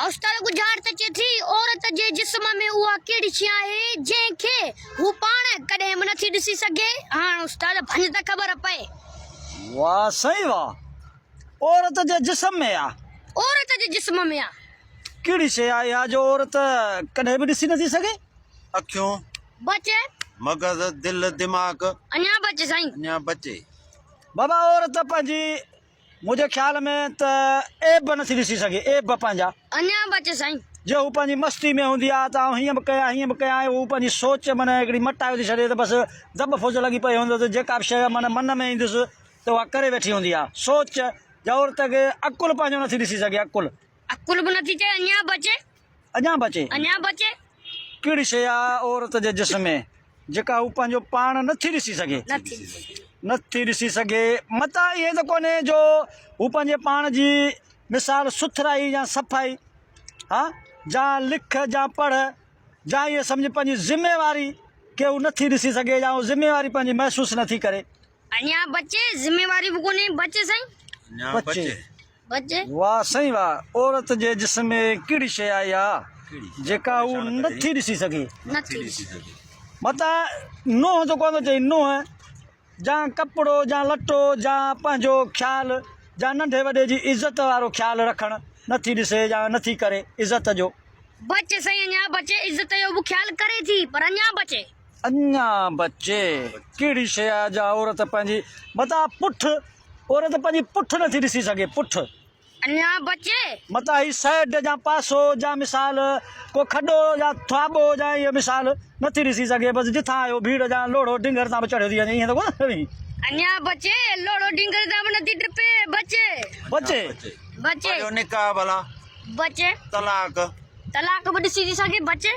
استاد ڳجهار ته چئي ٿي، عورت جي جسم ۾ اها ڪهڙي شيء آهي، جنهن کي هو پاڻ ڪڏهن به نٿي ڏسي سگهي؟ هاڻ استاد ڀڃ ته خبر پئي. واهه سائين واهه. عورت جي جسم ۾ آ. عورت جي جسم ۾ آ. ڪهڙي شيء آهي اها جو عورت ڪڏهن به ڏسي نٿي سگهي؟ اکيون. بچي. مغز، دل، دماغ. اڃا بچي سائين. اڃا بچي. بابا عورت پنهنجي منهنجي خيال ۾ ته عيب نٿي ڏسي سگهي، عيب پنهنجا. اڃا به اچي سائين. جي هو پنهنجي مستي ۾ هوندي آ ته آئون هيئن به ڪيان هيئن به ڪيان ۽ هو پنهنجي سوچ معنيٰ هڪڙي مٽايو ٿي ڇڏي ته بس دٻ ڦوج لڳي پئي هوندس جيڪا به شيء معنيٰ من ۾ ايندس ته اها ڪري ويٺي هوندي آ. سوچ جا عورت کي عقل پنهنجو نٿي ڏسي سگهي عقل. عقل به نٿي چئي اڃا به اچي. اڃا به اچي. اڃا به اچي. ڪهڙي شيء آ عورت جي جسم ۾ جيڪا هو پنهنجو پاڻ نٿي ڏسي سگهي. نٿي ڏسي سگهي. متان ائين ته ڪونهي جو هو پنهنجي پاڻ جي مثال سٿرائي يا صفائي ها جا لک جا پڙهه جا ائين سمجهه پنهنجي ذميواري کي هو نٿي ڏسي سگهي يا هو ذميواري پنهنجي محسوس نٿي ڪري. اڃا بچي ذميواري به ڪونهي بچي سائين. اڃا بچي. بچي. واه سائين واه عورت جي جسم ۾ ڪهڙي شيء آئي آ جيڪا هو نٿي ڏسي سگهي. نٿي ڏسي سگهي. متان نونهن ته ڪونه ٿو چئي نونهن جا ڪپڙو جا لٽو جا پنهنجو خيال جا ننڍي وڏي جي عزت وارو خيال رکڻ نٿي ڏسي يا نٿي ڪري عزت جو. بچي سائين اڃا بچي عزت جو به خيال ڪري ٿي پر اڃا بچي. اڃا بچي ڪهڙي شيء آ جا عورت پنهنجي متان پٺ عورت پنهنجي پٺ نٿي ڏسي سگهي، پٺ. اڃا بچي. متان هي سئيڊ جا پاسو جا مثال ڪو کڏو يا ٿاٻو جا اهو مثال نٿي ڏسي سگهي، بس جتان آيو ڀيڙ جا لوڙهو ڊنگر تان به چڙهيو ٿي وڃي ائين ته ڪونه ٿئي. اڃا بچي، لوڙهو ڊنگر تان به نٿي ٽپي، بچي. بچي. بچي. پنهنجو نڪاح ڀلا. بچي. طلاق. طلاق به ڏسي ٿي سگهي، بچي.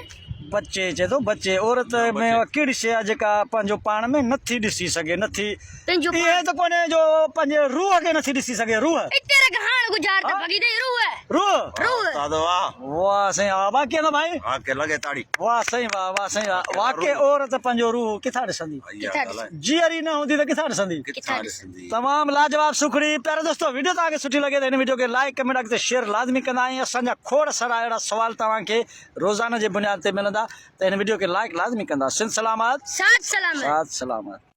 بچي چئي ٿو بچي. عورت ۾ اها ڪهڙي شيء آهي جيڪا پنهنجو پاڻ ۾ نٿي ڏسي سگهي، نٿي. ائين ته ڪونهي جو پنهنجي روح کي نٿي ڏسي سگهي، روح. اتي رک هاڻ ڳجهار ته ڀڳي اٿئي، روح. روح. روح. استاد واه. واه سائين واه واقعي نه ڀائي. واقعي لڳي تاڙي. واه سائين واه واه سائين واه واقعي عورت پنهنجو روح ڪٿان ڏسندي. ڪٿان ڏسندي. جيئري نه هوندي ته ڪٿان ڏسندي. ڪٿان ڏسندي. تمام لاجواب سکڙي پيارا دوستو وڊيو توهان کي سٺي لڳي ته هن وڊيو کي لائيڪ ڪمينٽ اڳتي شيئر لازمي ڪندا ۽ اسان جا کوڙ سارا اهڙا سوال توهان کي روزانه جي بنياد تي ملندا ته هن وڊيو کي لائيڪ لازمي ڪندا سنڌ سلامت ساٿ سلامت. ساٿ سلامت.